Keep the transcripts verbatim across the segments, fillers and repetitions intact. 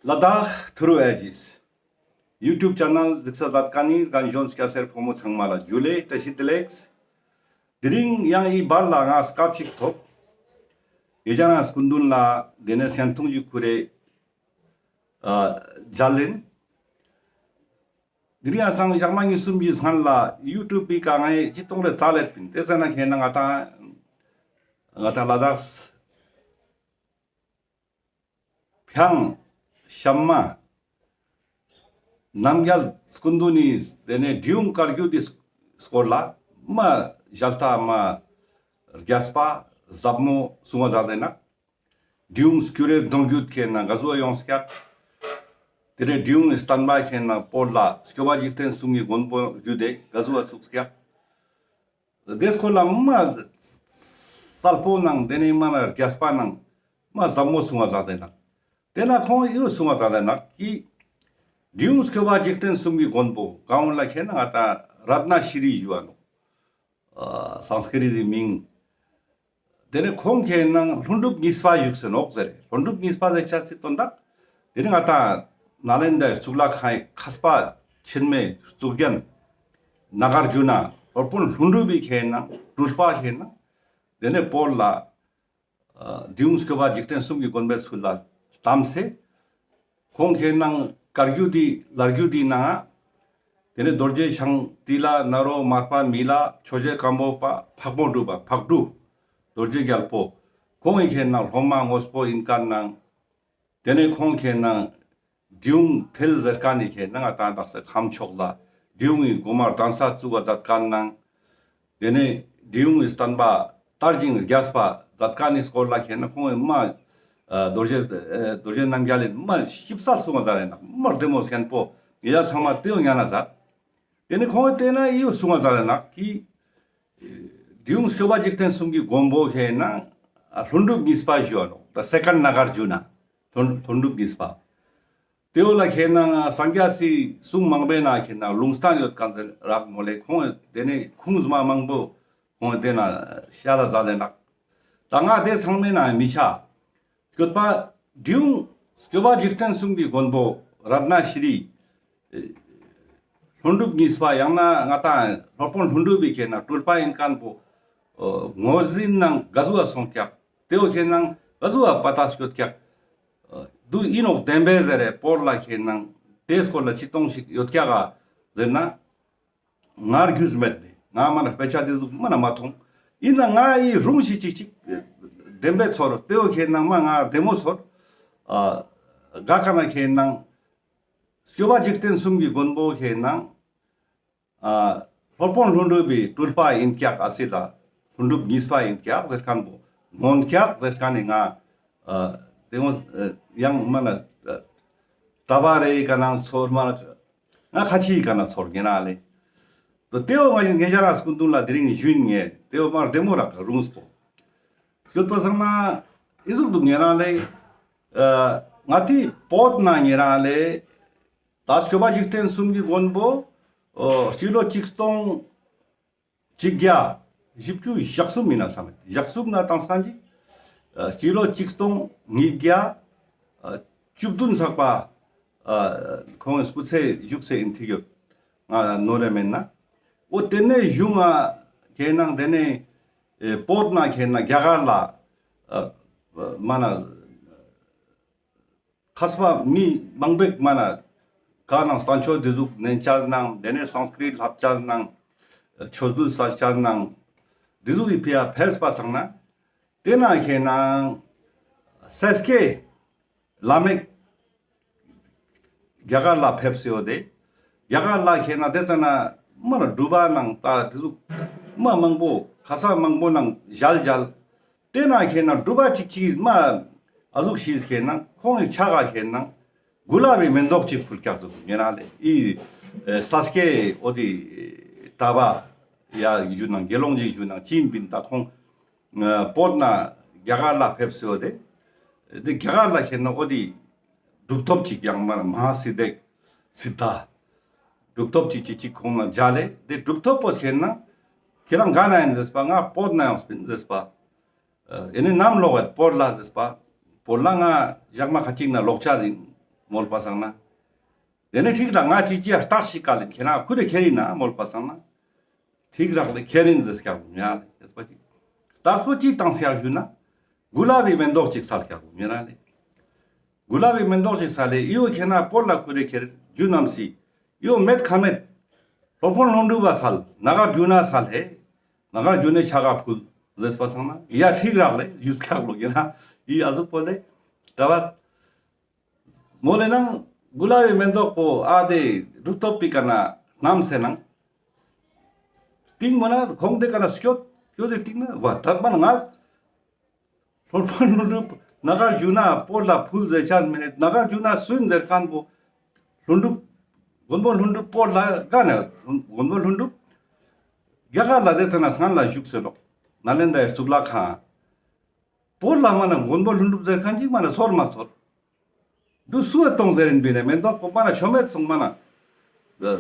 ལ་དྭགས་ཐུ་རུ་ཨེ་ཇིས་ཡུ་ཊུབ་ཆེ་ནལ་གཟིགས་ས་མཛད་མཁན་ནི་རྒན་གཞོན་སྐྱ་སེར་ཕོ་མོ་ཚང་མ་ལ་ཇུ་ལེ་བཀྲ་ཤིས་བདེ་ལེགས། དེ་རིང་ཡང་འི་བར་ལ་ང་སྐབས་ཤིག་ཐོབ། ཡེ་ཇ་ན་སྐུ་མདུན་ལ་དེ་ནས་སྙན་ཐུང་ཞིག་ཁུར་རེ་ཨ་མཇལ་ལེན། དེ་རིང་ཡང་སང་ཞག་མ་གཉིས་གསུམ་གྱི་སྔན་ལ་ཡུ་ཊུབ་པི་ཀ་ངའི་ཅི་གཏོང་རེ་རྩ་ལེར་པིན། དེ་ཟེར་ན་ཁེ་ན་ང་ཏང་ང་ཏང་ལ་དྭགས་ཕྱང་ཤམ་མ་རྣམ་རྒྱལ་སྐུ་མདུན་ནི་དེ་ནས་འབྲི་གུང་བཀའ་བརྒྱུད་དི་སྐོར་ལ་མ་ཞལ་ལྟ་མ་རྒྱས་པ་ཟབ་མོ་གསུང་བ་མཛད་དེ་ན། འབྲི་གུང་སྐྱུ་རེ་གདུང་བརྒྱུད་ཁེ་ན་ག་ཟུག་ཡོངས་ཀྱག། དེ་ནས་འབྲི་གུང་བསྟན་པ་ཁེ་ན་བོད་ལ་སྐྱོབ་པ་འཇིག་རྟེན་གསུམ་གྱི་མགོན་པོ་བརྒྱུད་དེ་ག་ཟུག་ཚུགས་ཀྱག། དེ་སྐོར་ལ་མ་གསལ་པོ་ནང་དེ་ནས་མ་ན་རྒྱས་པ་ནང་མ་ཟབ་མོ་གསུང་བ་མཛད་དེ་ན། དེ་ན་ཁོང་ཡོད་གསུང་བ་མཛད་དེ་ན་ཀི་འབྲི་གུང་སྐྱོབ་པ་འཇིག་རྟེན་གསུམ་གྱི་མགོན་པོ་གང་ལ་ཁེ་ན་ང་ཏང་རཏྣ་ཤྲི་ཞུ་བ་ནོག། ཨ་སཾསྐྲྀཏ་དི་མིང་། དེ་ནས་ཁོང་ཁེ་ན་ལྷུན་གྲུབ་གཉིས་པ་བཞུགས་སེ་ནོག་ཟེར། ལྷུན་གྲུབ་གཉིས་པ་ཟེར་ཆ་སི་དོན་དག། དེ་ནས་ང་ཏང་ནཱ་ལེནྡྲའི་གཙུག་ལག་ཁང་ངི་མཁས་པ་ཆེན་མོ་གཙུག་རྒྱན་ནཱ་གཱརྫུ་ན་སློབ་དཔོན་ལྷུན་གྲུབ་པའི་ཁེ་ན་སྤྲུལ་པ་ཁེ་ན་དེ་ནས་བོད་ལ་ཨ་འབྲི་གུང་སྐྱོབ་པ་འཇིག་རྟེན་གསུམ་གྱི་མགོན་པོའི་ཚུལ་ལ་བལྟམས་སེ། ཁོང་ཁེ་ན་བཀའ་བརྒྱུད་དི་བླ་བརྒྱུད་དི་ནང་དེ་ནས་རྡོ་རྗེ་འཆང་ཏི་ལ་ནཱ་རོ་མར་པ་མི་ལ་ཆོས་རྗེ་སྒམ་པོ་པ་ཕག་མོ་གྲུ་པ་ཕག་གྲུ་རྡོ་རྗེ་རྒྱལ་པོ་ཁོང་ངི་ཁེ་ན་སློབ་མ་དངོས་པོ་ཡིན་མཁན་ནང་། དེ་ནས་ཁོང་ཁེ་ན་འབྲི་གུང་ཐེལ་ཟེར་མཁན་ནི་ཁེ་ན་ང་ཏང་དག་ས་ཁམས་ཕྱོགས་ལ་འབྲི་གུང་གི་གོ་མ་གདན་ས་བཙུགས་པ་མཛད་མཁན་ནང་། དེ་ནས་འབྲི་གུང་གི་བསྟན་པ་དར་ཞིང་རྒྱས་པ་མཛད་མཁན་ནི་སྐོར་ལ་ཁེ་ན་ཁོང་གི་མ་ཨ་རྡོ་རྗེ་ཨ་རྡོ་རྗེ་རྣམ་རྒྱལ་ལི་མ་ཞིབ་གསལ་གསུང་བ་མཛད་དེ་ན་མ་བདེ་མོ་སྙན་པོ་ཡ་ཚང་མ་དེའོ་ཉན་ན་མཛད། དེ་ནས་ཁོང་གི་དེ་ན་ཡོད་གསུང་བ་མཛད་དེ་ན་ཀི་འབྲི་གུང་སྐྱོབ་པ་འཇིག་རྟེན་གསུམ་གྱི་མགོན་པོ་ཁེ་ན་ཨ་ལྷུན་གྲུབ་གཉིས་པ་ཞུ་བ་ནོག། The second Nagarjuna། ལྷུན་ལྷུན་གྲུབ་གཉིས་པ། དེའོ་ལ་ཁེ་ན་སངས་རྒྱས་སི་གསུང་མང་པོའི་ནང་ཁེ་ན་ལུང་བསྟན་ཡོད་མཁན་ཟེར་རག་མོ་ལེ། ཁོང་དེ་ནས་ཁུངས་མ་མང་པོ་ཁོང་དེ་ན་ཤ་ལ་ཟ་ལེ་ནག། ད་ང་དེ་ཚང་མའི་ནང་མི་ཆ། སྐྱོབ་པ་འབྲི་གུང་སྐྱོབ་པ་འཇིག་རྟེན་གསུམ་གྱི་མགོན་པོ་རཏྣ་ཤྲི་ལྷུན་གྲུབ་གཉིས་པ་ཡང་ན་ང་ཏང་སློབ་དཔོན་ལྷུན་གྲུབ་པའི་ཁེ་ན་སྤྲུལ་པ་ཡིན་མཁན་པོ་ངོས་འཛིན་ནང་ག་ཟུག་སོང་ཀྱག། དེའོ་ཁེ་ན་ག་ཟུག་པ་ཏ་སྐྱོད་ཀྱག། དུ་ཨིན་ནོག་བདེན་པས་ཟེར་རེ་བོད་ལ་ཁེ་ན་དེ་སྐོར་ལ་ཅི་གཏོང་ཞིག་ཡོད་ཀྱག་ག་ཟེར་ན། ང་རྒྱུས་མེད་ནི་ང་མ་ན་དཔེ་ཆ་དེ་ཟུག་མ་ན་མ་མཐོང་། ཨིན་ན་ང་ཨི་རུང་ཞིག་ཅིག་ཅིག་བདེན་པའི་ཚོར་དེའོ་ཁེ་ན་མ་ང་བདེ་མོ་ཚོར། ཨ་ག་ཀ་ན་ཁེ་ན་སྐྱོབ་པ་འཇིག་རྟེན་གསུམ་གྱི་མགོན་པོ་ཁེ་ན་ཨ་སློབ་དཔོན་ལྷུན་གྲུབ་པའི་སྤྲུལ་པ་ཡིན་ཀྱག་ཨ་སི་ལ་ལྷུན་གྲུབ་གཉིས་པ་ཡིན་ཀྱག་ཟེར་མཁན་པོ་མངོན་ཀྱག་ཟེར་མཁན་ནི་ང་ཨ་དེ་ངོ་ཡང་མ་ན་གྲྭ་པ་རེ་ཡི་ཀ་ན་ཚོར་མ་ན་ང་ཁ་ཆེ་ཡི་ཀ་ན་ཚོར་ངེ་ན་ལེ། དེའོ་ང་ངེ་ཞ་ར་སྐུ་མདུན་ལ་དེ་རིང་ཞུ་ཡིན་ངེ་དེའོ་མ་བདེ་མོ་རག་རུང་སྤོ། སྐྱོད་པ་སང་ན་ཨི་ཟུག་ཏུ་ངེ་ན་ལེ། ཨ་ང་ཏི་བོད་ན་ངེ་ན་ལེ། ད་སྐྱོབ་པ་འཇིག་རྟེན་གསུམ་གྱི་མགོན་པོ་ཨོ་སྤྱི་ལོ་གཅིག་སྟོང་གཅིག་བརྒྱ་བཞི་བཅུ་ཞེ་གསུམ་ཡིན་ན་བསམ་མེད། ཞེ་གསུམ་ན་དང་སང་ཅིག་ཨ་སྤྱི་ལོ་གཅིག་སྟོང་ཉིས་བརྒྱ་ཨ་བཅུ་བདུན་ཚག་པ་ཨ་ཁོང་སྐུ་ཚེ་བཞུགས་སེ་ཡིན་ཐིག་ཡོད། ང་ནོར་རེ་མེད་ན། འོ་དེ་ནས་གཞུང་ང་ཁེ་ན་དེ་ནས་ཨེ་བོད་ན་ཁེ་ན་རྒྱ་གར་ལ་ཨ་མ་ན་མཁས་པ་མི་མང་པོ་མ་ན་ག་ནང་བསྟན་ཆོས་འདི་ཟུག་ནན་ཆ་ནང་དེ་ནས་སཾསྐྲྀཏ་ལྷབ་ཆ་ནང་ཆོས་བསྡུ་ས་ཆ་ནང་འདི་ཟུག་གི་ཕི་ཡ་ཕེབས་པ་སང་ན་དེ་ན་ཁེ་ན་སེ་སྐྱེ་བླ་མེད་རྒྱ་གར་ལ་ཕེབས་སེ་ཡོད་དེ། རྒྱ་གར་ལ་ཁེ་ན་དེ་ཙ་ན་མ་ན་སྒྲུབ་པ་ནང་ད་དེ་ཟུག་མ་མང་པོ་ཁ་ས་མང་པོ་ནང་མཇལ་མཇལ། དེ་ན་ཁེ་ན་སྒྲུབ་པ་གཅིག་གཅིག་མ་ཨ་ཟུག་ཤིག་ཁེ་ན་ཁོང་གི་ཕྱག་ག་ཁེ་ན་གུ་ལ་བི་མེན་ཏོག་གཅིག་ཕུལ་ཀྱག་ཟུག་ངེ་ན་ལེ། ཨི་ས་སྐྱེ་འོ་དི་གྲྭ་པ་ཡ་ཞུ་ནང་དགེ་སློང་ཅིག་ཞུ་ནང་ཅི་ཡིན་པིན་ད་ཁོང་བོད་ན་རྒྱ་གར་ལ་ཕེབས་སེ་ཡོད་དེ། དེ་རྒྱ་གར་ལ་ཁེ་ན་འོ་དི་གྲུབ་ཐོབ་ཅིག་ཡང་མ་ན་མ་ཧཱ་སིདྡྷི་སིདྡྷ་གྲུབ་ཐོབ་ཅིག་ཅིག་ཅིག་ཁོང་ན་མཇལ་ལེ། དེ་གྲུབ་ཐོབ་པོ་ཁེ་ན་ཁྱེད་རང་ག་ན་ཡིན་ཟེར་པ་ང་བོད་ན་ཡོངས་པིན་ཟེར་པ། ཨ་ཨེ་ནི་ནམ་ལོག་ཡོད་བོད་ལ་ཟེར་པ། བོད་ལ་ང་ཞག་མ་ཁ་ཅིག་ན་ལོག་ཆ་ཡིན། མོལ་པ་སང་ན། དེ་ནས་ཁྲིག་རག་ང་ཅི་ཅི་ཡ་རྟགས་ཤིག་ག་ལེན་ཁྱེད་ན་ཁུ་རེ་ཁྱེར་ཡིན་ན་མོལ་པ་སང་ན། ཁྲིག་རག་ལེ་ཁྱེར་ཡིན་ཟེར་སྐྱག་ལོ་ཉ་ལེ་ཡོད་པ་ཅིག་རྟགས་པོ་ཅི་བཏང་སྐྱག་ཞུ་ན། གུ་ལ་བི་མེན་ཏོག་ཅིག་སལ་སྐྱག་ལོ་ཉ་ར་ལེ། གུ་ལ་བི་མེན་ཏོག་ཅིག་སལ་ལེ་ཨི་བོ་ཁྱེད་ན་སྤོར་ལ་ཁུ་རེ་ཁྱེར་རྒྱུ་ནམ་སི། ཨི་བོ་མེད་ཁ་མེད། སློབ་དཔོན་ལྷུན་གྲུབ་བ་སལ་ན་ག་རྒྱུ་ན་སལ་ཧེ། ན་ག་རྒྱུ་ནས་ཆ་ག་ཕུལ་ཟེར་པ་སང་ན་ཡ་ཁྲིག་རག་ལེ་ཡུས་སྐྱག་ལོ་ཉ་ར་ཨི་ཨ་ཟུག་པོ་ལེ། ད་བ། མོ་ལེ་ནང་གུ་ལ་བི་མེན་ཏོག་པོ་ཨ་དེ་རུབ་ཐོབ་པི་ཀ་ན་ནམ་སེ་ནང་། ཏིང་མོ་ན་ཁོང་དེ་ཀ་ན་སྐྱོད་སྐྱོད་དེ་ཏིང་ན་བ་ཐབ་མ་ན་ང་། སློབ་དཔོན་ལྷུན་གྲུབ་ན་ག་རྒྱུ་ན་སྤོར་ལ་ཕུལ་ཟེར་ཆ་མེད་ན་ག་རྒྱུ་ན་སུན་ཟེར་མཁན་པོ། ལྷུན་གྲུབ། མགོན་པོ་ལྷུན་གྲུབ་སྤོར་ལ་ག་ན་མགོན་པོ་ལྷུན་གྲུབ། རྒྱ་གར་ལ་དེ་ཚ་ན་སྔན་ལ་བཞུགས་སེ་ལོག་ནཱ་ལེནྡྲའི་གཙུག་ལག་ཁང་། སྤོར་ལ་མ་ན་མགོན་པོ་ལྷུན་གྲུབ་ཟེར་མཁན་ཅིག་མ་ན་ཚོར་མ་ཚོར། འདུ་སུ་བ་གཏོང་ཟེར་ཡིན་པིན་ནས་མེན་ཏོག་པོ་མ་ན་ཆོ་མེད་སོང་མ་ན།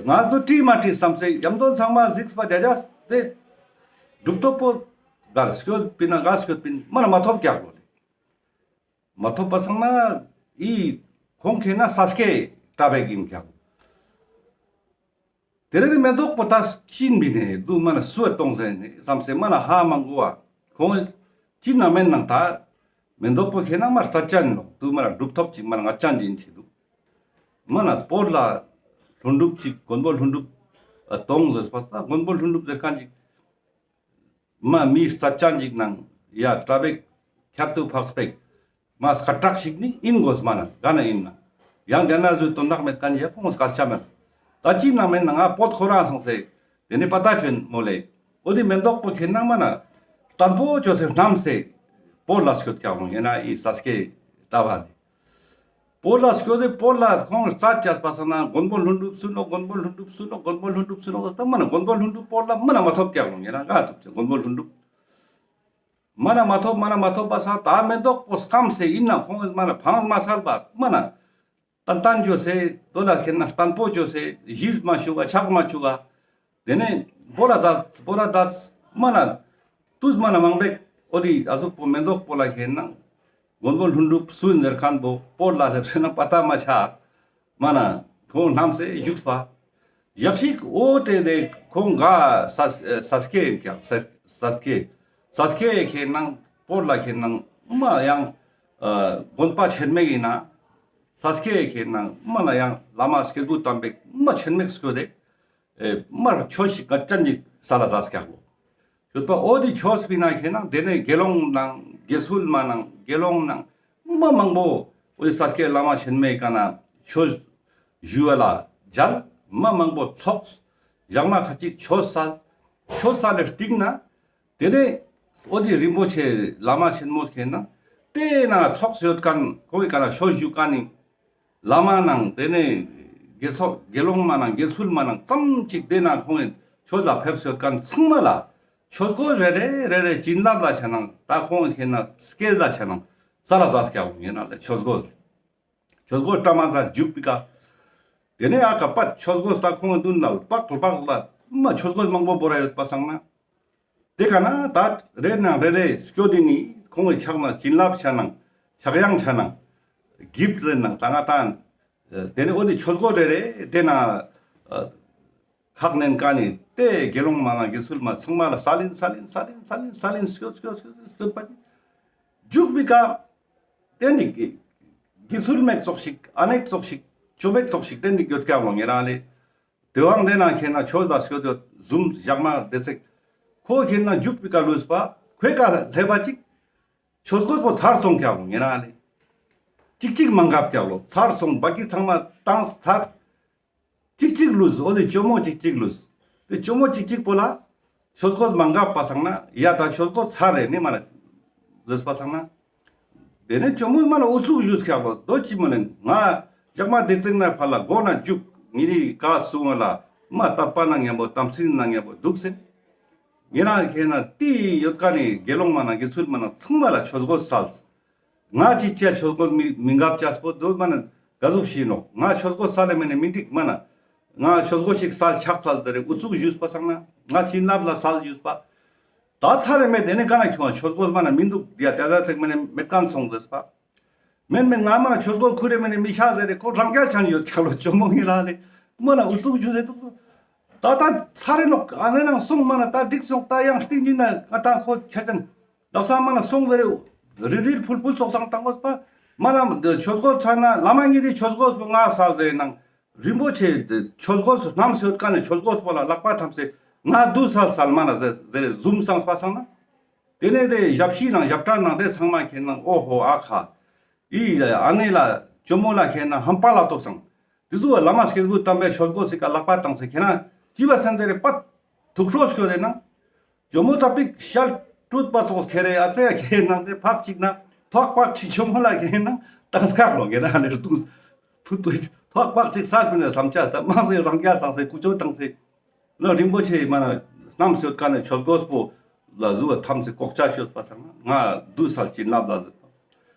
ང་འདུ་བྲིས་མ་བྲིས་བསམ་སེ་ཡམ་དོན་ཚང་མ་གཟིགས་པ་རྒྱ་རྒྱ་སྟེ། གྲུབ་ཐོབ་པོ་གར་སྐྱོད་པིན་ན་གར་སྐྱོད་པིན་མ་ན་མ་ཐོབ་ཀྱག་ལོ་ལེ། མ་ཐོབ་པ་སང་ན་ཨི་ཁོང་ཁེ་ན་ས་སྐྱེ་བཀྲ་བེག་ཡིན་ཀྱག་ལོ། དེ་རིང་མེན་ཏོག་པོ་ད་ཅིན་བི་ནས་དུ་མ་ན་སུ་བ་གཏོང་ཟེར་ནས་བསམ་སེ་མ་ན་ཧ་མ་གོ་བ། ཁོང་ཅི་ན་མེན་ནང་ད་མེན་ཏོག་པོ་ཁེ་ན་མ་རྩ་ཅན་ནོ་དུ་མ་ན་གྲུབ་ཐོབ་ཅིག་མ་ན་ང་ཅན་ཡིན་ཅི་དུ། མ་ན་སྤོར་ལ་ལྷུན་གྲུབ་ཅིག་མགོན་པོ་ལྷུན་གྲུབ་གཏོང་ཟེར་པ་ད་མགོན་པོ་ལྷུན་གྲུབ་ཟེར་མཁན་ཅིག་མ་མི་རྩ་ཅན་ཅིག་ནང་ཡ་གྲ་བེག་ཁྱད་དུ་འཕགས་པེག་མ་སྐད་གྲགས་ཤིག་ནི་ཡིན་དགོས་མ་ན་ག་ན་ཡིན་ན། ཡང་དེ་ན་བཟོས་དོན་དག་མེད་མཁན་ཡ་ཁོང་སྐད་ཆ་མེད། ད་ཅི་ན་མེན་ན་ང་པོད་ཁོ་རང་སོང་སེ་དེ་ནས་པ་ད་ཅོན་མོ་ལེ། འོ་དེ་མེན་ཏོག་པོ་ཁེ་ན་མ་ན་བརྟན་པོ་ཅོ་སེ་ནམ་སེ་སྤོར་ལ་སྐྱོད་ཀྱག་ལོ་ཡིན་ན་ཨི་ས་སྐྱེ་བཀྲ་བ་ལེ། སྤོར་ལ་སྐྱོད་དེ་སྤོར་ལ་ཁོང་རྩ་བཅད་པ་སང་ན་མགོན་པོ་ལྷུན་གྲུབ་སུ་ནོ་མགོན་པོ་ལྷུན་གྲུབ་སུ་ནོ་མགོན་པོ་ལྷུན་གྲུབ་སུ་ནོ་ད་མ་ན་མགོན་པོ་ལྷུན་གྲུབ་སྤོར་ལ་མ་ན་མ་ཐོབ་ཀྱག་ལོ་ཡིན་ན་ག་ཐོབ་ཀྱག་མགོན་པོ་ལྷུན་གྲུབ། མ་ན་མ་ཐོབ་མ་ན་མ་ཐོབ་པ་སང་ད་མེན་ཏོག་པོ་སྐམ་སེ་ཡིན་ན་ཁོང་མ་ན་ཕང་མ་སལ་བ་མ་ན། ཏན་ཏན་ཅོ་སེ་དོ་ལ་ཁེ་ན་བརྟན་པོ་ཅོ་སེ་ཞིབ་མ་ཞུ་ག་ཆག་མ་ཆུ་ག་དེ་ནས་སྤོར་ལ་ཛ་སྤོར་ལ་ཛ་མ་ན་དུས་མ་ན་མང་པེག་འོ་དེ་ཨ་ཟུག་པོ་མེན་ཏོག་པོ་ལ་ཁེ་ན་མགོན་པོ་ལྷུན་གྲུབ་སུ་ཡིན་ཟེར་མཁན་པོ་སྤོར་ལ་སླེབས་སེ་ན་པ་ཏ་མ་ཆ་མ་ན་ཁོང་ནམ་སེ་བཞུགས་པ། ཡག་ཞིག་འོ་དེ་ནས་ཁོང་ག་ས་ས་སྐྱེ་ཡིན་ཀྱག་ས་ས་སྐྱེ་ས་སྐྱེ་ཁེ་ན་སྤོར་ལ་ཁེ་ན་མ་ཡང་དགོན་པ་ཆེན་མེག་ཡིན་ན། ས་སྐྱེ་ཁེ་ན་མ་ན་ཡང་བླ་མ་སྐྱེས་བུ་དམ་པའི་མ་ཆེན་མེག་སྐྱོད་དེ། མར་ཆོས་ཤིག་ག་ཅན་ཅིག་ས་ལ་ཟ་སྐྱག་ལོ། ཡོད་པ་འོ་དེ་ཆོས་པི་ན་ཁེ་ན་དེ་ནས་དགེ་སློང་ནང་དགེ་ཚུལ་མ་ནང་དགེ་སློང་ནང་མ་མང་པོ་འོ་དེ་ས་སྐྱེ་བླ་མ་ཆེན་མོའི་ཀ་ན་ཆོས་ཞུ་བ་ལ་མཇལ། མ་མང་པོ་ཚོགས། ཞག་མ་ཁ་ཅིག་ཆོས་སལ། ཆོས་སལ་ལེ་སྟིང་ན། དེ་ནས་འོ་དེ་རིན་པོ་ཆེ་བླ་མ་ཆེན་མོ་ཁེ་ན་དེ་ན་ཚོགས་ཡོད་མཁན་ཁོང་གི་ཀ་ན་ཆོས་ཞུ་མཁན་ནི་བླ་མ་ནང་དེ་ནས་དགེ་ཚོགས་དགེ་སློང་མ་ནང་དགེ་ཚུལ་མ་ནང་ཙམ་ཅིག་དེ་ན་ཁོང་གི་ཆོས་ལ་ཕེབས་ཡོད་མཁན་ཚང་མ་ལ་ཆོས་གོས་རེ་རེ་རེ་རེ་བྱིན་རླབས་ལ་ཆ་ནང་ད་ཁོང་ཁེ་ན་སྐྱེས་ལ་ཆ་ནང་ས་ལ་ཟ་སྐྱག་ཡིན་ན་ལེ་ཆོས་གོས། ཆོས་གོས་བཀྲ་མ་ཟ་རྒྱུག་པི་ཀ། དེ་ནས་ཨ་ཀ་པད་ཆོས་གོས་ད་ཁོང་གི་མདུན་ལ་པག་པག་ལ་མ་ཆོས་གོས་མང་པོ་བོར་ཡོད་པ་སང་ན། དེ་ཀ་ན་ད་རེ་ནང་རེ་རེ་སྐྱོད་དེ་ནི་ཁོང་གི་ཕྱག་ན་བྱིན་རླབས་ཆ་ནང་ཕྱག་གཡང་ཆ་ནང་གིབ་ཟེར་ནང་ད་ང་ད་དེ་ནས་འོ་དེ་ཆོས་གོས་རེ་རེ་དེ་ན་ཁག་ནན་ཀ་ནི་དེ་དགེ་སློང་མ་ནང་དགེ་ཚུལ་མ་ཚང་མ་ལ་ས་ལིན་ས་ལིན་ས་ལིན་ས་ལིན་སྐྱོད་སྐྱོད་སྐྱོད་སྐྱོད་པ་ནི་རྒྱུག་པི་ཀ། དེ་ནི་དགེ་ཚུལ་མེད་ཙོགས་ཤིག་ཨ་ནེག་ཙོགས་ཤིག་ཅོ་མེད་ཙོགས་ཤིག་དེ་ནི་ཡོད་ཀྱག་ལོ་ཉེ་རང་ལེ། དེ་བང་དེ་ན་ཁེ་ན་ཆོས་ལ་སྐྱོད་དེ་ཟུམ་ཞག་མ་དེ་ཚེག་ཁོ་ཁེ་ན་རྒྱུག་པི་ཀ་ལུས་པ་ཁོའི་ཀ་ལྷེ་བ་ཅིག་ཆོས་གོས་པོ་ཚར་སོང་ཀྱག་ལོ་ཉེ་རང་ལེ། ཅིག་ཅིག་མ་འགབ་ཀྱག་ལོ་ཚར་སོང་བ་ཀི་ཚང་མ་བཏང་ཚར། ཅིག་ཅིག་ལུས་འོ་དེ་ཅོ་མོ་ཅིག་ཅིག་ལུས། དེ་ཅོ་མོ་ཅིག་ཅིག་པོ་ལ་ཆོས་གོས་མ་འགབ་པ་སང་ན་ཡ་ད་ཆོས་གོས་ཚར་རེ་ནི་མ་ན་ཟེར་པ་སང་ན། དེ་ནས་ཅོ་མོ་མ་ན་ཨུ་ཚུགས་ཡུས་ཀྱག་པོ་དོ་ཅི་མོ་ནས་ང་ཞག་མ་དེ་ཚེག་ན་ཕ་ལ་མགོ་ན་རྒྱུག་ཉེ་རི་ཀ་སུང་བ་ལ་མ་དད་པ་ན་ཉམ་པོ་དམ་ཚིག་ན་ཉམ་པོ་འདུག་སེ། ཉེ་རང་ཁེ་ན་དེ་ཡོད་ཀ་ནི་དགེ་སློང་མ་ན་དགེ་ཚུལ་མ་ན་ཚང་མ་ལ་ཆོས་གོས་སལ། ང་ཅི་ཅ་ཆོས་གོས་མི་མི་འགབ་ཅས་པོ་དོ་མ་ན་ག་ཟུག་ཤི་ནོ། ང་ཆོས་གོས་སལ་ལེ་མེ་ནེ་མི་འགྲིག་མ་ན། ང་ཆོས་གོས་ཤིག་སལ་ཆག་སལ་ཏེ་རེ་ཨུ་ཚུགས་ཞུས་པ་སང་ན་ང་བྱིན་རླབས་ལ་སལ་ཞུས་པ། ད་ཚར་རེ་མེད་དེ་ནི་ཀ་ན་ཁྱོང་ཆོས་གོས་མ་ན་མི་འདུག་དེ་ཡ་དེ་ད་ཚེག་མེ་ནེ་མེད་ཀན་སོང་ཟེར་པ། མེན་མེན་ང་མ་ན་ཆོས་གོས་ཁུར་རེ་མེན་ནི་མི་ཤ་ཟེར་རེ་ཁོ་རང་རྒྱལ་ཆ་ནི་ཡོད་ཁྱག་ལོ་ཇོ་མོ་ངི་ལ་ལེ། མ་ན་ཨུ་ཚུགས་ཇུ་ཟེར་འདུག་ད་ད་ཚར་རེ་ནོག་ཨ་ནེ་ནང་སོང་མ་ན་ད་འགྲིག་སོང་ད་ཡང་སྟིང་ཉིན་ན་ང་ད་ཁོ་ཆ་ཅན་ལག་ས་མ་ན་སོང་ཟེར་རེ་རིལ་རིལ་ཕུལ་ཕུལ་ཙོགས་སང་བཏང་གོས་པ་མ་ན་ཆོས་གོས་ཚ་ན་བླ་མ་ངི་རི་ཆོས་གོས་པོ་ང་ས་ཟེར་ནང་རིན་པོ་ཆེ་ཆོས་གོས་སྣམས་སེ་ཡོད་ཀ་ནེ་ཆོས་གོས་པོ་ལ་ལག་པ་འཐམས་སེ་ང་དུ་ས་སལ་མ་ན་ཟེར་ཟེར་ཟུམ་སང་སྤ་སང་ན། དེ་ནས་དེ་ཞབས་ཕྱི་ནང་ཞབས་ཁྲ་ནང་དེ་ཚང་མ་ཁྱེད་ནང་ཨོ་ཧོ་ཨ་ཁ། ཨི་ཨ་ནེ་ལ་ཇོ་མོ་ལ་ཁྱེད་ནང་ཧམ་པ་ལ་ཏོག་སང་། དེ་ཚོ་བླ་མ་སྐྱེས་བུ་དམ་པའི་ཆོས་གོས་སི་ཀ་ལག་པ་བཏང་སེ་ཁྱེད་ནང་ཅི་བ་སེམས་དེ་རེ་པད་ཐུགས་ཁྲོ་སྐྱོ་དེ་ནང་། ཇོ་མོ་ཙ་པིག་ཤལ་ཀྲུད་པ་ཚོགས་ཁྱེད་རེ་ཨ་ཙེ་ཡ་ཁྱེད་ནང་དེ་ཕག་ཅིག་ན་ཐོག་པག་ཅིག་ཇོ་མོ་ལ་ཁྱེད་ནང་ཏང་སྐག་ལོ་ངེ་ན་ནེ་ཏུ་ཐུ་ཏུ་ཐོག་པག་ཅིག་ས་པི་ནེ་བསམ་ཆ་ད་མང་སེ་རང་རྒྱལ་བཏང་སེ་ཀུ་ཅོ་བཏང་སེ། ལ་རིན་པོ་ཆེ་མ་ན་གནམ་སེ་ཡོད་ཀ་ནེ་ཆོས་གོས་པོ་ལ་ཟུ་བ་ཐམས་སེ་ལྐོག་ཆ་ཤོད་པ་ཚང་ང་དུ་ས་ཅི་ནབ་ལ་ཟེར།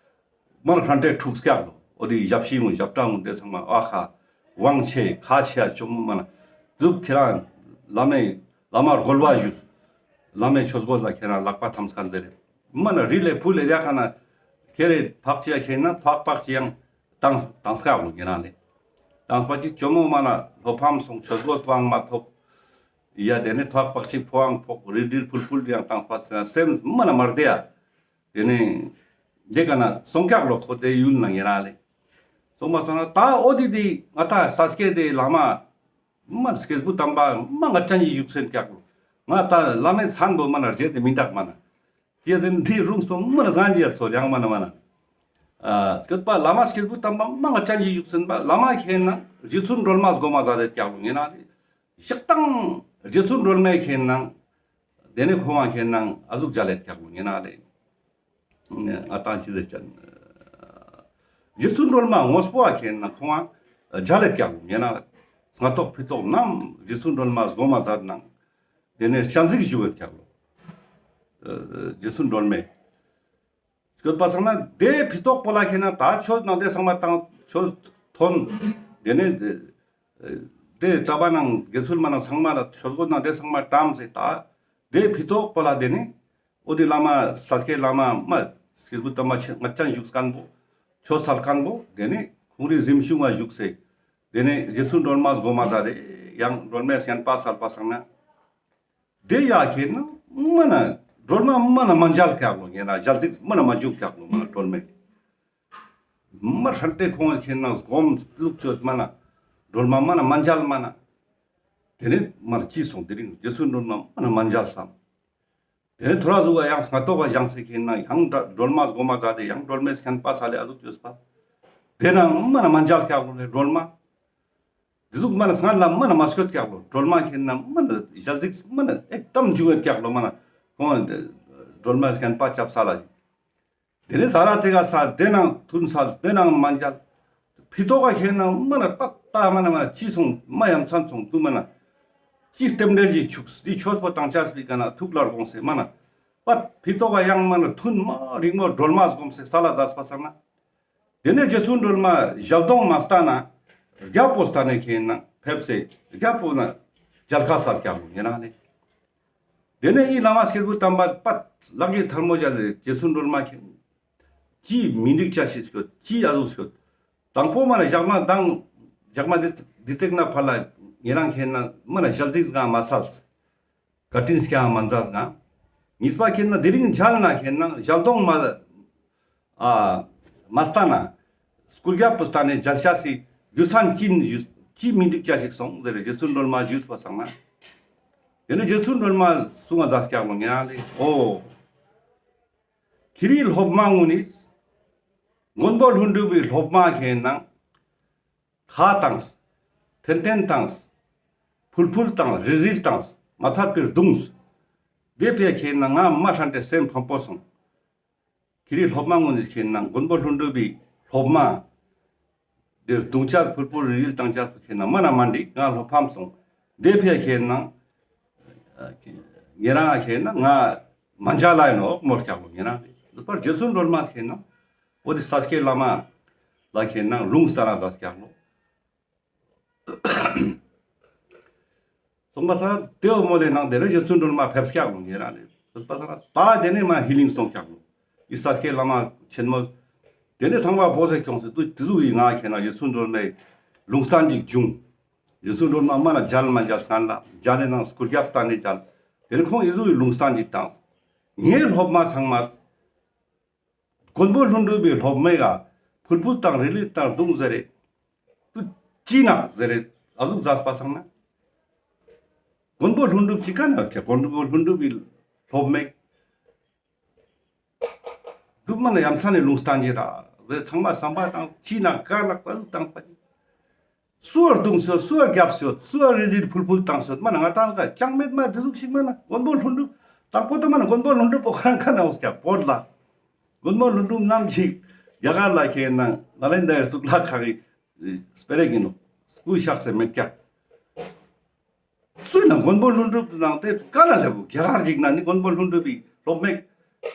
མར་ཧྲན་ཏེ་འཁྲུགས་སྐྱག་ལོ། འོ་དེ་ཞབས་ཕྱི་ངུ་ཞབས་ཁྲ་ངུ་དེ་ཚང་མ་ཨ་ཁ་དབང་ཆེ་ཁ་ཆེ་ཡ་ཇོ་མོ་མ་ན་ཟུག་ཁྱེད་རང་བླ་མའི་བླ་མ་རྒོལ་བ་ཡུལ་བླ་མའི་ཆོས་གོས་ལ་ཁྱེད་རང་ལག་པ་ཐམས་ཀ་ཟེར་རེ་མ་ན་རི་ལེ་ཕུ་ལེ་རྒྱ་ཁ་ན་ཁྱེད་རེ་ཕག་ཅི་ཡ་ཁྱེད་ན་ཐོག་པག་ཅི་ཡང་ཏང་ཏང་སྐག་ལོ་ངེ་རང་ལེ། ཏང་པ་ཅིག་ཇོ་མོ་མ་ན་ལྷོ་ཕམ་སོང་ཆོས་གོས་པའང་མ་ཐོབ། ཡ་དེ་ནེ་ཐོག་པག་ཅིག་ཕོའང་ཕོག་རིལ་རིལ་ཕུལ་ཕུལ་ཡང་ཏང་པ་སེམས་མ་ན་མར་དེ་ཡ། དེ་ནེ་དེ་ཀ་ན་སོང་སྐག་ལོ་ཁོ་དེ་ཡུལ་ན་ངེ་རང་ལེ། སོང་པ་སང་ན་ད་འོ་དེ་དེ་ང་ད་ས་སྐྱེ་དེ་བླ་མ་མ་སྐྱེས་བུ་དམ་པ་མ་ང་ཅན་ཡི་བཞུགས་སེན་སྐག་ལོ། ང་ད་བླ་མའི་མཚན་པོ་མ་ན་རྗེ་དེ་མི་འདག་མ་ན། ཀྱེ་ཟིན་དེ་རུང་སོང་མ་ན་སང་ཡར་སོ་ཡང་མ་ན་མ་ན། ཨ་སྐྱོད་པ་བླ་མ་སྐྱེས་བུ་དམ་པ་མ་ང་ཅན་ཡི་བཞུགས་སེན་པ་བླ་མ་ཁྱེད་ན་རྗེ་བཙུན་སྒྲོལ་མ་སྒོ་མ་ཟ་རེད་སྐག་ལོ་ངེ་ན་ལེ། ཞག་དང་རྗེ་བཙུན་སྒྲོལ་མའི་ཁྱེད་ན་དེ་ནེ་ཁོང་བ་ཁྱེད་ན་ཨ་ཟུག་མཇལ་ལེད་སྐག་ལོ་ངེ་ན་ལེ། ཨ་ཏང་ཅི་ཟེར་ཅན། རྗེ་བཙུན་སྒྲོལ་མ་དངོས་པོ་ཨ་ཁྱེད་ན་ཁོང་ཨ་མཇལ་ལེད་སྐག་ལོ་ངེ་ན། སྔ་ཐོག་ཕི་ཐོག་ནམ་རྗེ་བཙུན་སྒྲོལ་མ་སྒོ་མ་ཛད་ནང་། དེ་ནེ་སྤྱན་གཟིགས་བཞུགས་ཡོད་སྐག་ལོ། རྗེ་བཙུན་སྒྲོལ་མའི། སྐྱོད་པ་སང་ན་དེ་ཕི་ཐོག་པོ་ལ་ཁྱེད་ན་ད་ཆོས་ནང་དེ་ཚང་མ་ཏང་ཆོས་ཐོན། དེ་ནེ་དེ་གྲྭ་པ་ནང་དགེ་ཚུལ་མ་ནང་ཚང་མ་ལ་ཆོས་གོས་ནང་དེ་ཚང་མ་བཀྲམ་སེ་ད་དེ་ཕི་ཐོག་པོ་ལ་དེ་ནེ། འོ་དེ་བླ་མ་ས་སྐྱའི་བླ་མ་མ་སྐྱེས་བུ་དམ་པ་ཆེ་ང་ཅན་བཞུགས་སྐན་པོ། ཆོས་སལ་སྐན་པོ་དེ་ནེ་ཁོང་རི་གཟིམ་ཆུང་ང་བཞུགས་སེ། དེ་ནེ་རྗེ་བཙུན་སྒྲོལ་མ་སྒོ་མ་ཛད་དེ་ཡང་སྒྲོལ་མའི་བསྙེན་པ་སལ་པ་སང་ན། དེ་ཡ་ཁྱེད་ན་མ་ན་སྒྲོལ་མ་མ་ན་མ་མཇལ་སྐག་ལོ་ངེ་ན་མཇལ་ཏེ་མ་ན་མ་བྱུང་སྐག་ལོ་མ་ན་སྒྲོལ་མའི། མ་ཧྲན་ཏེ་ཁོང་ཁྱེད་ན་སྒོམ་ལུགས་ཆོས་མ་ན་སྒྲོལ་མ་མ་ན་མ་མཇལ་མ་ན། དེ་ནེ་མ་ན་ཅི་སོང་དེ་རིང་རྗེ་བཙུན་སྒྲོལ་མ་མ་ན་མ་མཇལ་སམ། དེ་ནེ་ཐོ་རེ་ཟུག་ག་ཡང་སྔ་ཐོག་ག་བཞེངས་སེ་ཁྱེད་ན་ཡང་སྒྲོལ་མ་སྒོ་མ་ཛད་དེ་ཡང་སྒྲོལ་མའི་བསྙེན་པ་སལ་ལེ་ཨ་ཟུག་ཅོས་པ། དེ་ན་མ་ན་མ་མཇལ་སྐག་ལོ་ལེ་སྒྲོལ་མ། དེ་ཟུག་མ་ན་སྔ་ལ་མ་ན་མ་སྐྱོད་སྐག་ལོ། སྒྲོལ་མ་ཁྱེད་ན་མ་ན་ཞལ་གཟིགས་མ་ན་ཨེག་དམ་བྱུང་ཡོད་སྐག་ལོ་མ་ན། ཁོང་སྒྲོལ་མ་བསྙེན་པ་རྐྱབ་ས་ལ། དེ་ནེ་ས་ར་ཚེ་ག་ས་དེ་ནང་ཐུན་སལ་དེ་ནང་མ་མཇལ། ཕི་ཐོག་ག་ཁྱེད་ན་མ་ན་པད་ད་མ་ན་མ་ན་ཅི་སོང་མ་ཡ་མཚན་སོང་དུ་མ་ན། ཅི་རྟེན་འབྲེལ་ཅི་ཆུགས་དེ་ཆོས་པོ་ཏང་ཆ་སྤི་ཀ་ན་ཐུགས་ལ་དགོངས་སེ་མ་ན། པད་ཕི་ཐོག་ག་ཡང་མ་ན་ཐུན་མ་རིང་མོ་སྒྲོལ་མ་སྒོམ་སེ་ས་ལ་ཛད་པ་སང་ན། དེ་ནེ་རྗེ་བཙུན་སྒྲོལ་མ་ཞལ་གདོང་མ་ལྟ་ན་རྒྱལ་པོ་ལྟ་ནེ་ཁྱེད་ན་ཕེབས་སེ་རྒྱལ་པོ་ན་མཇལ་ཁ་སལ་སྐག་ལོ་ངེ་ན་ལེ། དེ་ནེ་ཨི་བླ་མ་སྐྱེས་བུ་དམ་པ་པད་ལག་གི་ཐལ་མོ་སྦྱར་ཏེ་རྗེ་བཙུན་སྒྲོལ་མ་ཁྱེད་ཅི་མི་འགྲིག་ཅ་ཞིག་སྐྱོད་ཅི་ཨ་ཟུག་སྐྱོད། དང་པོ་མ་ན་ཞག་མ་དང་ཞག་མ་འདི་འདི་ཙེག་ན་ཕར་ལ་ཉེ་རང་ཁྱེད་ན་མ་ན་ཞལ་གཟིགས་གང་མ་སལ། བཀའ་དྲིན་སྐྱོང་མ་མཛད་ན། གཉིས་པ་ཁྱེད་ན་དེ་རིང་མཇལ་ན་ཁྱེད་ན་ཞལ་གདོང་མ་ཨ་མ་ལྟ་ན། སྐུ་རྒྱབ་པོ་ལྟ་ནེ་མཇལ་ཆ་སི་རྒྱུ་མཚན་ཅི་ཡིན་ཅི་མི་འགྲིག་ཅ་ཞིག་སོང་ཟེར་རྗེ་བཙུན་སྒྲོལ་མ་ཞུས་པ་སང་ན། དེ་ནེ་རྗེ་བཙུན་སྒྲོལ་མ་གསུང་ང་ཛད་སྐག་ལོ་ངེ་ན་ལེ་ཨོ། ཁྱེ་རི་སློབ་མ་ངུན་ནི། མགོན་པོ་ཀླུ་སྒྲུབ་པའི་སློབ་མ་ཁྱེད་ན། ཁ་ཏང་། ཐན་ཐན་ཏང་། ཕུལ་ཕུལ་ཏང་རིལ་རིལ་ཏང་མ་ཚད་པའི་རྡུངས། དེ་ཕི་ཡ་ཁྱེད་ན་ང་མ་ཧྲན་ཏེ་སེམས་ཕམ་པོ་སོང་། ཁྱེ་རི་སློབ་མ་ངུན་ནི་ཁྱེད་ན་མགོན་པོ་ཀླུ་སྒྲུབ་པའི་སློབ་མ། དེ་རྡུང་ཅ་ཕུལ་ཕུལ་རིལ་རིལ་ཏང་ཅ་ཁྱེད་ན་མ་ན་མ་འགྲིག་ང་བློ་ཕམ་སོང་། དེ་ཕི་ཡ་ཁྱེད་ན། ཉེ་རང་ཁྱེད་ན་ང་མ་མཇལ་ལ་ཡིན་ནོག་མོལ་སྐག་ལོ་ངེ་ན་དེ། ལུག་པར་རྗེ་བཙུན་སྒྲོལ་མ་ཁྱེད་ན། འོ་དེ་ས་སྐྱའི་བླ་མ་ལ་ཁྱེད་ན་ལུང་སྟན་ན་ཛད་སྐག་ལོ། སོང་པ་སང་དེ་འོ་མོལ་ལེ་ནང་དེ་རུ་རྗེ་བཙུན་སྒྲོལ་མ་ཕེབས་སྐག་ལོ་ཉེ་རང་ལེ། སོང་པ་སང་ད་དེ་ནེ་མ་ཧི་ལིང་སོང་སྐག་ལོ། ཨི་ས་སྐྱའི་བླ་མ་ཆེན་མོ་ དེ་ནས་ཚང་མ་བོས་སེ་ཁྱོངས་སེ་དུ་དེ་ཟུག་གི་ང་ཁྱེད་ན་རྗེ་བཙུན་སྒྲོལ་མའི་ལུང་བསྟན་ཅིག་བྱུང་། རྗེ་བཙུན་སྒྲོལ་མ་མ་ན་མཇལ་མ་མཇལ་སྔན་ལ་མཇལ་ལེ་ནང་སྐུ་རྒྱབ་བསྟན་ནས་མཇལ། དེ་ནས་ཁོང་ཨི་ཟུག་གི་ལུང་བསྟན་ཅིག་བཏང་། ངའི་སློབ་མ་ཚང་མ་མགོན་པོ་ཀླུ་སྒྲུབ་པའི་སློབ་མའི་ག་ཕུར་བུ་དང་རི་ལི་དང་གདུང་ཟེར་རེ། དུ་ཅི་ནག་ཟེར་རེ་ཨ་ཟུག་ཟ་སྤ་སང་ན། མགོན་པོ་ཀླུ་སྒྲུབ་ཅི་ཀ་ན་ཁྱེད་མགོན་པོ་ཀླུ་སྒྲུབ་པའི་སློབ་མའི། དུ་མ་ན་ཡ་མཚན་ནས་ལུང་བསྟན་གྱི་ར། ཟེར་ཚང་མ་བསམ་པ་དང་ཅི་ནག་ག་ནག་པ་བཏང་པ་ཅི། སུ་བར་གདུང་སོད། སུ་བར་རྒྱབ་སོད། སུ་བར་རི་རིར་ཕུལ་ཕུལ་བཏང་སོད། མ་ན་ང་ཏང་ག་ཅང་མེད་མ་དེ་ཟུག་ཞིག་མ་ན་མགོན་པོ་ཀླུ་སྒྲུབ་དང་པོ་དུ་མ་ན་མགོན་པོ་ཀླུ་སྒྲུབ་པོ་ཁ་རང་ཁ་ན་འོང་སྐྱ་བོད་ལ། མགོན་པོ་ཀླུ་སྒྲུབ་རྣམས་ཀྱིས་རྒྱ་གར་ལ་ཁྱེད་ན་ནཱ་ལེནྡྲའི་གཙུག་ལག་ཁང་གི་སྤེ་ར་གི་ནོ་སྐུ་གཤེགས་སེ་མེད་ཀྱ། སུ་ན་མགོན་པོ་ཀླུ་སྒྲུབ་ནང་དེ་ག་ལ་ལེ་བུ་རྒྱ་གར་ཅིག་ན་ནི་མགོན་པོ་ཀླུ་སྒྲུབ་པའི་སློབ་མེད་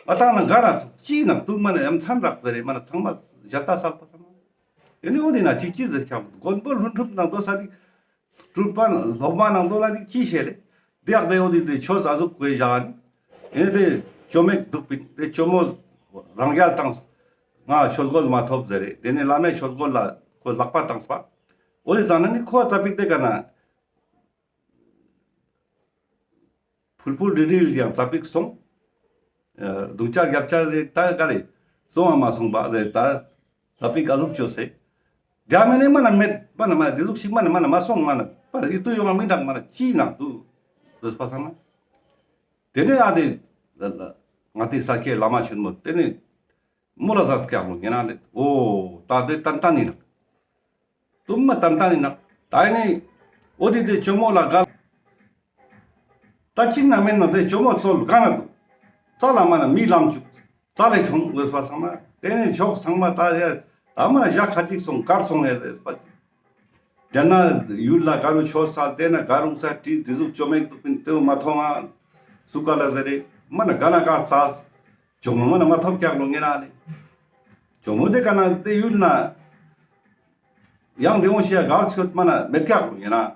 ང་ཏང་ན་ག་ར་ཐུག་ཅི་ན་ཐུག་མ་ན་ཡ་མཚན་རག་ཟེར་རེ་མ་ན་ཚང་མ་ཞལ་ཏ་སལ་པ་ཚང་མ། ཡ་ནི་འོ་དེ་ན་ཅིག་ཅི་ཟེར་ཁྱབ་མགོན་པོ་ཀླུ་སྒྲུབ་ནང་དོ་ས་རིག་སྒྲུབ་པ་སློབ་མ་ནང་དོ་ལ་རིག་ཅི་ཤེས་རེ། དེ་ཡག་དེ་འོ་དེ་དེ་ཆོས་ཨ་ཟུག་གོས་བཞག་ནི། ཡ་ནི་དེ་ཇོ་མོ་འདུག་པིན་དེ་ཇོ་མོ་རང་རྒྱལ་བཏང་། ང་ཆོས་གོས་མ་ཐོབ་ཟེར་རེ་དེ་ནས་བླ་མའི་ཆོས་གོས་ལ་ཁོ་ལག་པ་བཏང་སྤ། འོ་དེ་ཙང་ན་ནི་ཁོ་ཙ་པིག་དེ་ག་ན། ཕུར་བུ་རི་རི་ཡང་ཙ་པིག་སོང་། ཨ་རྡུང་ཅག་རྒྱབ་ཅག་རེ་ད་ག་རེ་སོང་བ་མ་སོང་བ་རེ་ད་ཙ་པིག་ག་ལུག་ཅོ་སེ། རྒྱ་མེ་ནེ་མ་ན་མེད་མ་ན་མ་ན་དེ་ཟུག་ཞིག་མ་ན་མ་ན་མ་སོང་མ་ན་པར་ཨི་ཏུ་ཡོང་མི་འདྲ་མ་ན་ཅི་ནག་དུ་རེས་པ་ཚང་ན། དེ་ནས་ཨ་དེ་ང་དེ་ས་སྐྱའི་བླ་མ་ཆེན་མོ་དེ་ནས་མོ་ལ་ཟ་སྐྱག་ལོ་ངེ་ན་ལེ་འོ་ད་དེ་ཏན་ཏན་ཡིན་ནག་དུམ་མ་ཏན་ཏན་ཡིན་ན། ད་ཡིན་ནི། འོ་དེ་དེ་ཇོ་མོ་ལ་དགའ། ད་ཅི་ན་མེད་ན་དེ་ཇོ་མོ་ཚོལ་ག་ན་འདུག་རྩ་ལ་མ་ན་མི་ལམ་བཅུག་རྩ་ལས་ཁྱོང་འོས་པ་ཚང་མ། དེ་ནས་ཕྱོགས་ཚང་མ་ད་ཡ། ད་མ་ན་ཞག་ཁ་ཅིག་སོང་གར་སོང་ཡ་འོས་པ། རྒྱ་ན་ཡུལ་ལ་ག་རུ་ཆོས་སལ་དེ་ན་ག་རུང་ས་དྲི་དེ་ཟུག་ཇོ་མེག་འདུག་པིན་དེ་མ་མཐོང་ང་། སུ་ག་ལ་ཟེར་རེ། མ་ན་ག་ན་གར་ཚ། ཇོ་མོ་མ་ན་མ་ཐོབ་ཀྱག་ལོ་ངེ་ན་ལེ། ཇོ་མོ་དེ་ག་ན་དེ་ཡུལ་ན། ཡང་དེ་འོང་ཤེས་གར་ཆོད་མ་ན་མེད་ཀྱག་ལོ་ཡིན་ན།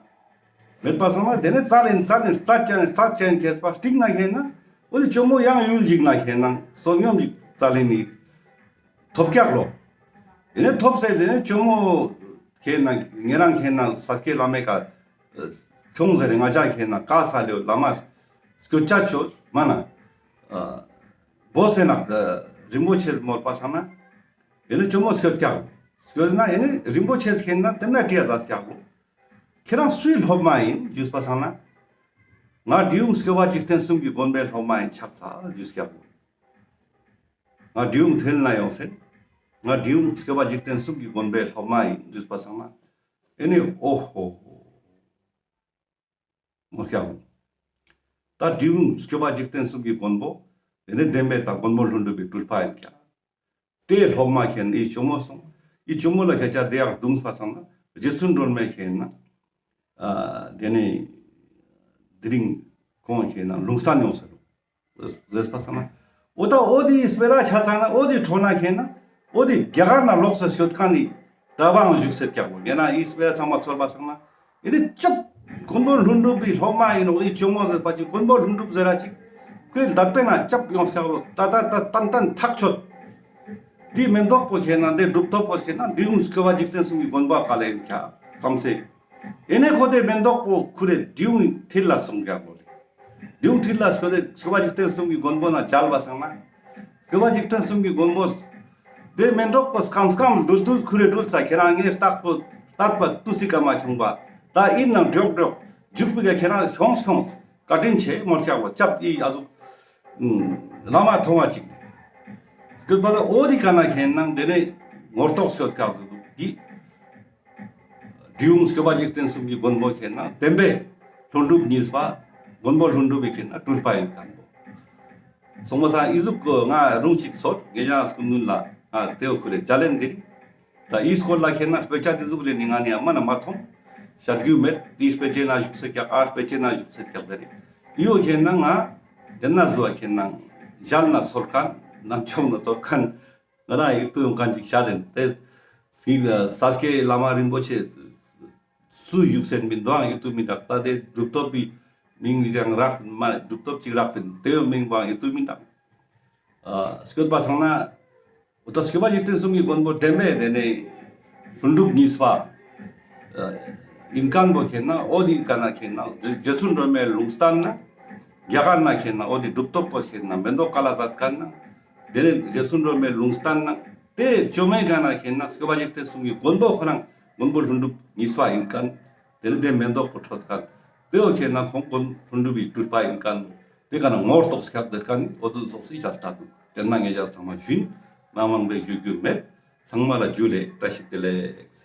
མེད་པ་སོང་ན་དེ་ནས་རྩ་ལེན་རྩ་ལེན་རྩ་ཅན་རྩ་ཅན་ཁྱེར་པ་སྟིང་ན་ཁྱེར་ན། འོ་དེ་ཇོ་མོ་ཡང་ཡུལ་ཞིག་ན་ཁྱེར་ན་བསོད་སྙོམས་ཞིག་རྩ་ལེན་ནི་ཐོབ་ཀྱག་ལོ། དེ་ནས་ཐོབ་ཟེར་དེ་ནས་ཇོ་མོ་ཁྱེར་ན་ངེ་རང་ཁྱེར་ན་ས་སྐྱའི་བླ་མའི་ཀ་ཁྱོང་ཟེར་ང་ཅག་ཁྱེར་ན་ཀ་ས་ལེའོ་བླ་མ་སྐྱོ་ཅ་ཆོད་མ་ན། བོ་སེ་ན་རིན་པོ་ཆེ་མོལ་པ་སང་ན། ཡེ་ནི་ཇོ་མོ་སྐྱོད་ཀྱག་ལོ། སྐྱོད་ན་ཡེ་ནི་རིན་པོ་ཆེ་ཁྱེར་ན་དེ་ན་དྲིས་ཡ་ཟ་ཀྱག་ལོ། ཁྱེད་རང་སུའི་སློབ་མ་ཡིན་ཞུས་པ་སང་ན། ང་འབྲི་གུང་སྐྱོབ་པ་འཇིག་རྟེན་གསུམ་གྱི་མགོན་པོའི་སློབ་མ་ཡིན་ཆགས་ཚར་ཞུས་ཀྱག་ལོ། ང་འབྲི་གུང་ཐེལ་ན་ཡོང་སེ། ང་འབྲི་གུང་སྐྱོབ་པ་འཇིག་རྟེན་གསུམ་གྱི་མགོན་པོའི་སློབ་མ་ཡིན་ཞུས་པ་སང་ན། ཡེ་ནི་ཨོ་ཧོ་ཧོ། མོ་ཀྱང་། ད་འབྲི་གུང་སྐྱོབ་པ་འཇིག་རྟེན་གསུམ་གྱི་མགོན་པོ། དེ་ནི་བདེན་པའི་ད་མགོན་པོ་ཀླུ་སྒྲུབ་པའི་སྤྲུལ་པ་ཡིན་ཀྱང་། དེའི་སློབ་མ་ཁྱེར་ན་ཨི་ཇོ་མོ་སོང་། ཨི་ཇོ་མོ་ལ་ཁྱེད་ཅག་དེ་ཡང་གདུང་པ་སང་ན་རྗེ་བཙུན་སྒྲོལ་མ་ཁྱེར་ན། ཨ་དེ་ནི་དེ་རིང་ཁོང་ཁྱེར་ན་ལུང་བསྟན་ཡོང་ཟེར་རོ། ཟེར་པ་ཚང་མ། འོ་ད་འོ་དེའི་སྤེ་ར་ཆ་ཚང་ན་འོ་དེའི་ཁྲོད་ན་ཁྱེར་ན། འོ་དེ་རྒྱ་གར་ན་ལོག་སེ་སྐྱོད་མཁན་ནི་གྲྭ་པའང་བཞུགས་སེ་ཀྱག་ལོ། ཡིན་ན་ཨི་སྤེ་ར་ཚང་མ་ཚོར་པ་ཚང་ན། ཡིན་ནི་ཅབ། མགོན་པོ་ཀླུ་སྒྲུབ་པའི་སློབ་མ་ཡིན་ནོ་ཨི་ཇོ་མོ་ཟེར་པ་ཅིག་མགོན་པོ་ཀླུ་སྒྲུབ་ཟེར་ར་ཅིག་ཁོའི་ལྟ་པའི་ན་ཅབ་ཡོང་ཀྱག་ལོ། ད་ད་ད་ཏན་ཏན་ཐག་ཆོད། དེ་མེན་ཏོག་པོ་ཁྱེར་ན་དེ་གྲུབ་ཐོབ་པོ་ཁྱེར་ན་འབྲི་གུང་སྐྱོབ་པ་འཇིག་རྟེན་གསུམ་གྱི་མགོན་པོ་ག་ལ་ཡིན་ཀྱག་བསམ་སེ། ཡེ་ནས་ཁོ་དེ་མེན་ཏོག་པོ་ཁུར་རེ་འབྲི་གུང་ཐིལ་ལ་སོང་ཀྱག་ལོ། འབྲི་གུང་ཐིལ་ལ་སྐྱོད་དེ་སྐྱོབ་པ་འཇིག་རྟེན་གསུམ་གྱི་མགོན་པོ་ན་མཇལ་བ་སང་ན། སྐྱོབ་པ་འཇིག་རྟེན་གསུམ་གྱི་མགོན་པོ། དེ་མེན་ཏོག་པོ་སྐམ་སྐམ་འགྲུལ་དུས་ཁུར་རེ་འགྲུལ་ཚ་ཁྱེད་རང་ངའི་རྟག་པོ་རྟག་པ་ཏུ་སི་ཀ་མ་ཁྱོང་པ། ད་ཨིན་ནང་འགྲོགས་འགྲོགས་འཇུག་པི་ཀ་ཁྱེད་རང་ཁྱོངས་ཁྱོངས་བཀའ་དྲིན་ཆེ་མོལ་ཀྱག་ལོ། ཅབ་ཨི་ཨ་ཟུག་བླ་མ་མཐོང་བ་ཅིག་སྐྱོད་པ་ལ་འོ་དེ་ཀ་ན་ཁྱེད་ནང་དེ་ནས་ངོ་རྟོགས་སྐྱོད་ཀྱག་ཟུག་དེ། འབྲི་གུང་སྐྱོབ་པ་འཇིག་རྟེན་གསུམ་གྱི་མགོན་པོ་ཁྱེད་ན་བདེན་པའི་ཀླུ་སྒྲུབ་གཉིས་པ། མགོན་པོ་ཀླུ་སྒྲུབ་པའི་ཁྱེད་ན་སྤྲུལ་པ་ཡིན་མཁན་པོ། སོང་པ་སང་ཨི་ཟུག་གི་ང་རུང་ཅིག་ཚོར་ངེད་ཅག་སྐུ་མདུན་ལ་ང་དེའོ་ཁུ་རེ་ལྗགས་ལན་འདི་རེད། ད་ཨི་སྐོར་ལ་ཁྱེད་ན་དཔེ་ཆ་དེ་ཟུག་རེ་ནི་ང་ནི་ཡང་མ་ན་མ་མཐོང་། བཤད་རྒྱུ་མེད། དེའི་དཔེ་ཆའི་ན་བཞུགས་སེ་ཀྱག་ཨ་དཔེ་ཆའི་ན་བཞུགས་སེ་ཀྱག་ཟེར་རེད། ཨི་བོ་ཁྱེད་ན་ང་དེ་ན་བཟོ་བ་ཁྱེད་ན་ཞལ་ན་ཚོར་མཁན་ནམ་ཆོག་ན་ཚོར་མཁན། ང་རང་ཡིད་དུ་ཡོང་མཁན་ཅིག་བཤད་དེ་དེ། ས་སྐྱའི་བླ་མ་རིན་པོ་ཆེ་སུ་བཞུགས་སེ་མིན་དོའང་ཡིད་དུ་མི་འདུག་ད་དེ་གྲུབ་ཐོབ་པའི་མིང་ཡང་རག་མ་གྲུབ་ཐོབ་ཅིག་རག་པིན་དེའི་མིང་བའང་ཡིད་དུ་མི་འདུག་ཨ་སྐྱོད་པ་སང་ན་ འོ་ད་སྐྱོབ་པ་འཇིག་རྟེན་གསུམ་གྱི་མགོན་པོ་བདེན་པའི་དེ་ནས་ལྷུན་གྲུབ་གཉིས་པ་ཨིན་ཁན་བོ་ཁེན་ན་འོ་དེ་ཀ་ན་ཁེན་ན་རྗེ་བཙུན་སྒྲོལ་མའི་ལུང་བསྟན་ན་རྒྱ་གར་ན་ཁེན་ན་འོ་དེ་གྲུབ་ཐོབ་པོ་ཁེན་ན་མེ་ཏོག་ཀ་ལ་མཛད་ཁན་ན་དེ་ནས་རྗེ་བཙུན་སྒྲོལ་མའི་ལུང་བསྟན་ན་དེ་བཅོམ་མེད་ཀ་ན་ཁེན་ན་སྐྱོབ་པ་འཇིག་རྟེན་གསུམ་གྱི་མགོན་པོ་ཁོ་རང་མགོན་པོ་ལྷུན་གྲུབ་གཉིས་པ་ཨིན་ཁན། དེ་ནས་དེ་མེ་ཏོག་པོ་འཕྲོད་ཁན། དེ་འོ་ཁེན་ན་ཁོང་མགོན་ལྷུན་གྲུབ་པའི་སྤྲུལ་པ་ཨིན་ཁན། དེ་ཀ་ན་ངོ་རྟོགས་སྐྱག་དེ་ཀ་ནི་འོ་ཙོགས་སི་ཡ་ལྟ་དུག། དེ་ན་ངེད་ཅག་ཚང་མ་ཞུན། མ་མང་པོ་ཞུ་རྒྱུ་མེད། ཚང་མ་ལ་ཇུ་ལེ། བཀྲ་ཤིས་བདེ་ལེགས།